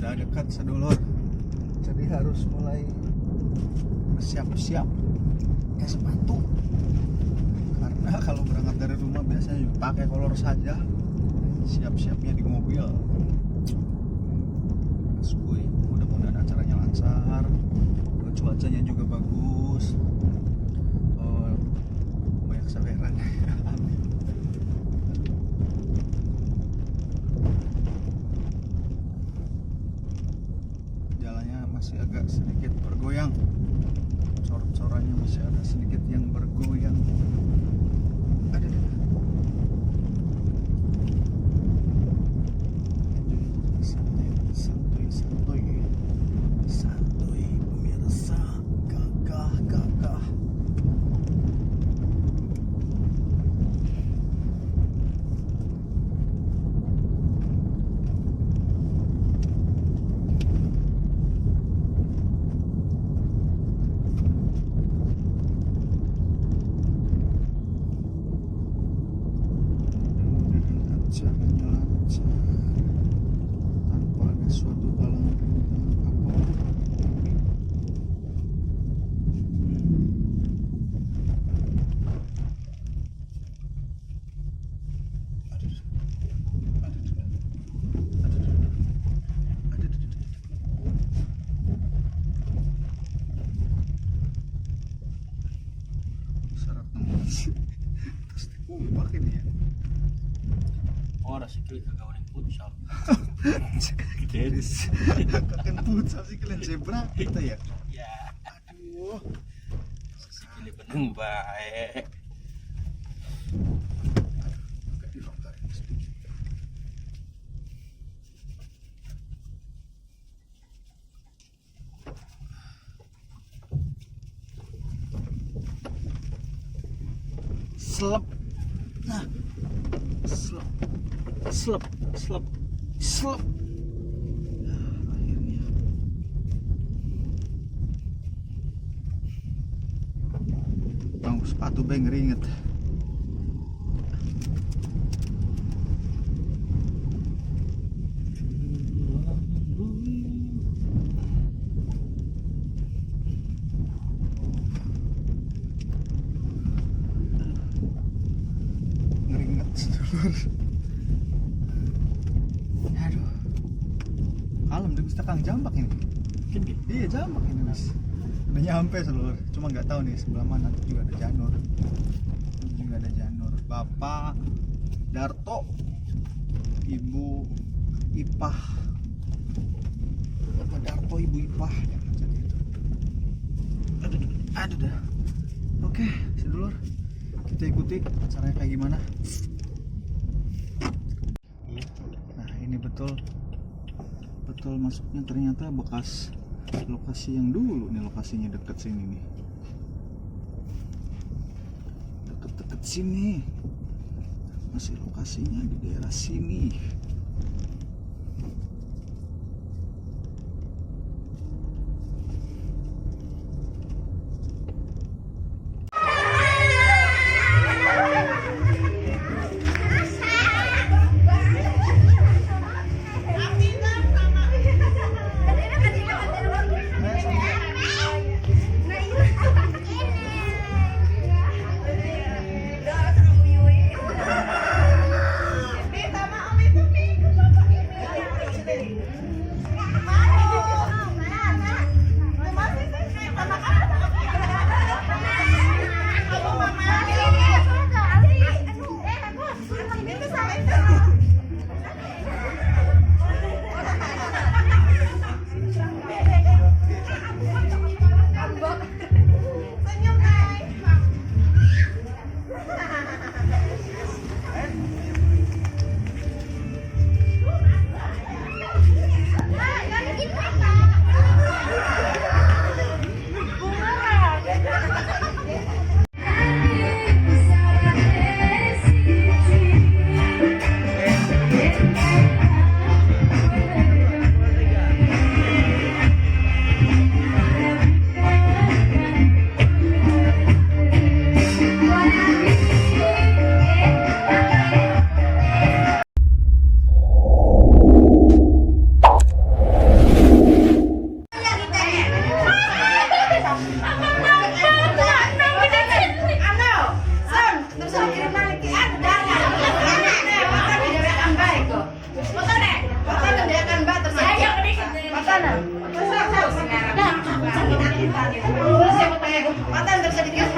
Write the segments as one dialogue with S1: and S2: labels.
S1: Sudah dekat sedulur, jadi harus mulai bersiap-siap pakai sepatu, karena kalau berangkat dari rumah biasanya pakai kolor saja, siap-siapnya di mobil. Skuy, mudah-mudahan acaranya lancar, cuacanya juga bagus, banyak saweran. Amin. Jalannya masih agak sedikit bergoyang, cor-corannya masih ada sedikit yang bergoyang. Ada. Santuy, santuy, santuy, pemirsa, gagah, gagah. Acaranya lancar tanpa ada suatu halangan rintangan apapun. Aduh, aduh, aduh, aduh, aduh. Syarat nemu terus dikupak ini ya.
S2: Ora sikil kagawa ng futsal.
S1: Kakek futsal sih kalian zebra kita ya.
S2: Ya,
S1: Aduh.
S2: sikil beneng bae.
S1: Agak dilonggarin sedikit. Slep. Nah. Slep. Slep, slep, slep. Nah, akhirnya. Bang, sepatu beng ringet. Ngeringet sedulur. Aduh. Kalem deh bisa Kang Jambak ini. Iya Jambak ini mas. Udah nyampe sedulur. Cuma nggak tahu nih sebelah mana, nanti juga ada janur. Nanti juga ada janur. Bapak Darto, Ibu Ipah. Bapak Darto, Ibu Ipah yang jadi itu. Aduh, aduh dah. Oke, sedulur. Kita ikuti acaranya kayak gimana. Nah, ini betul betul masuknya ternyata bekas lokasi yang dulu nih, lokasinya deket sini nih, deket-deket sini masih lokasinya di daerah sini.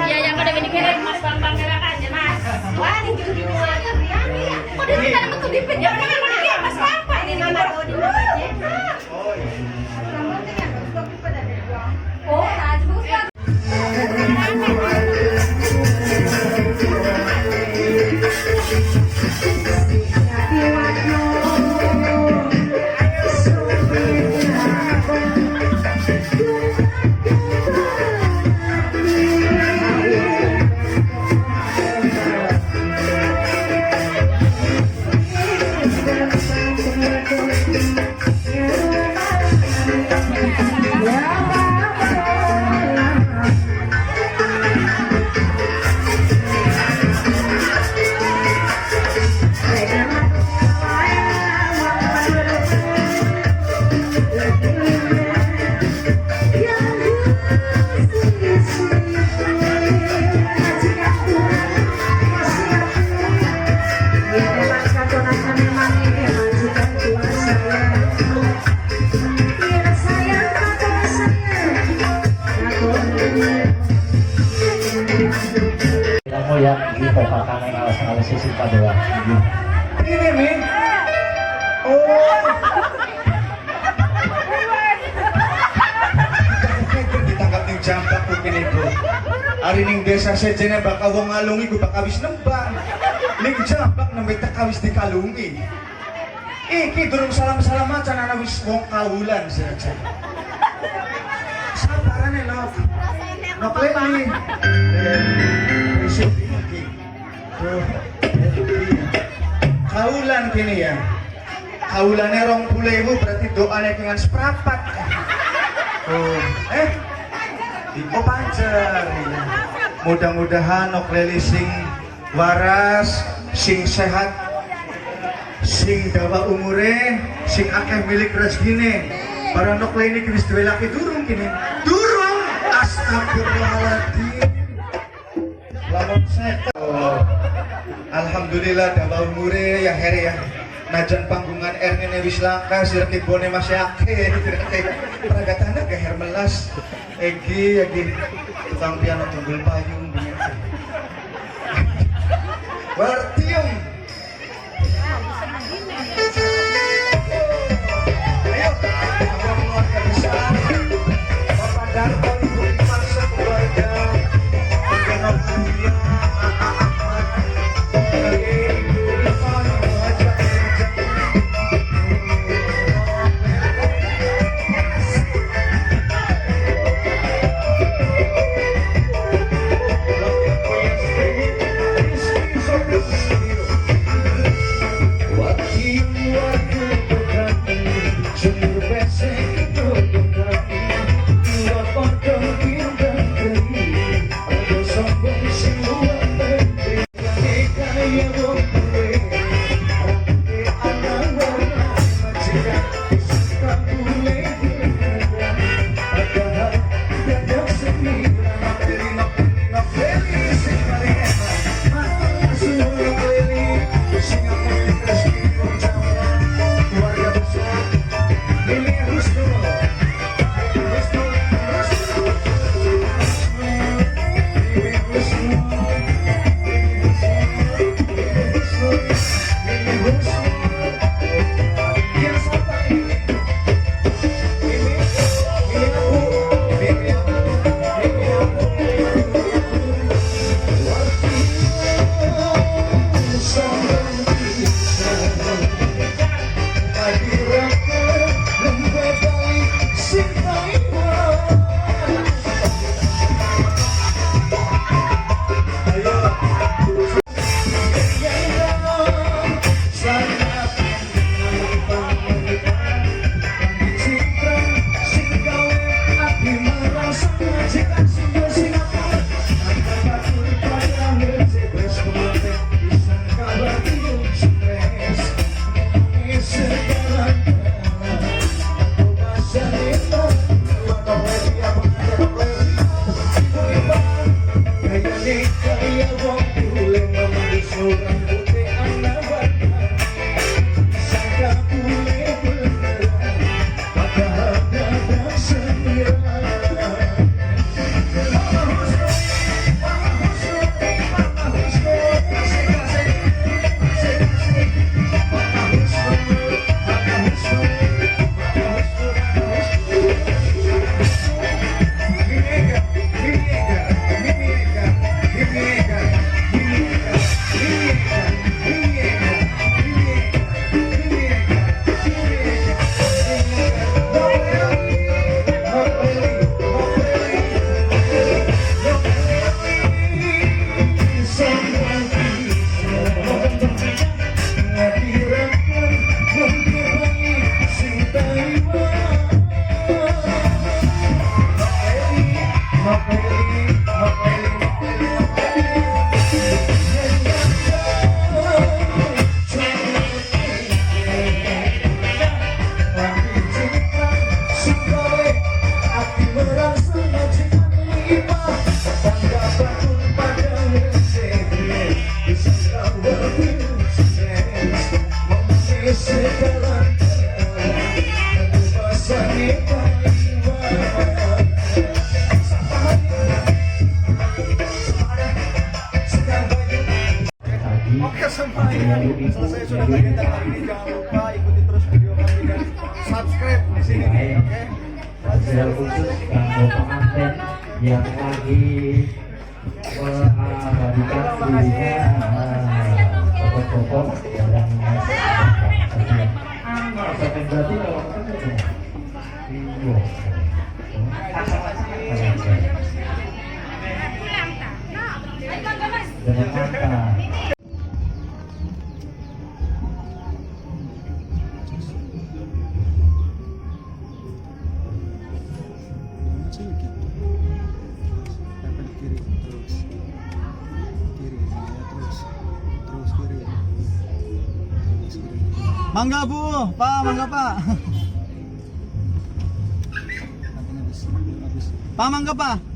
S3: Ya, yang udah gini Mas Bambang aja, Mas. Wah, ini kok dia tidak metu di ya udah kan Mas Bambang ini nomor.
S1: Oh iya.
S3: Oh,
S4: Kamu ya, iki bapak nang alas-alas sing padha.
S1: Ini Mi. Oh. Ditangkap ning jambak ku kene iku. Ari ning desa sejene bakal wong ngalungi ku bakal wis nembang. Ning jambak nembe teka wis dikalungi. Iki durung salam-salam macan ana wis wong kawulan siraja. Sabarane lho. Nok leni. Tuh. Kaulan kini ya. Kaulane 20.000 berarti doane dengan seprapat. Oh, oh pancer. Mudah-mudahan Nok Leli sing waras, sing sehat, sing dawa umure, sing akeh milik rezekine. Para Nok Leli wis duwe laki durung kini. Durung. Astagfirullahaladzim. Lamun sehat. Alhamdulillah dawa umure ya Heri ya. Najan panggungan R ngene wis langka, sirke bone masih akeh. Pragatane ge her melas. Egi egi tukang piano tunggul payung begitu. Wartiung. Ayo, keluarga besar. Bapak Darto, Ibu Iman sekeluarga.
S4: Spesial khusus kanggo pengantin yang lagi mengabadikan dirinya, foto-foto yang berarti kalau iya. Dengan mata.
S1: Cilik ya. Tempel kiri terus. Kiri ya terus. Terus kiri. Terus kiri. Mangga Bu, Pak, mangga Pak. Nanti habis, habis. Pak, mangga Pak.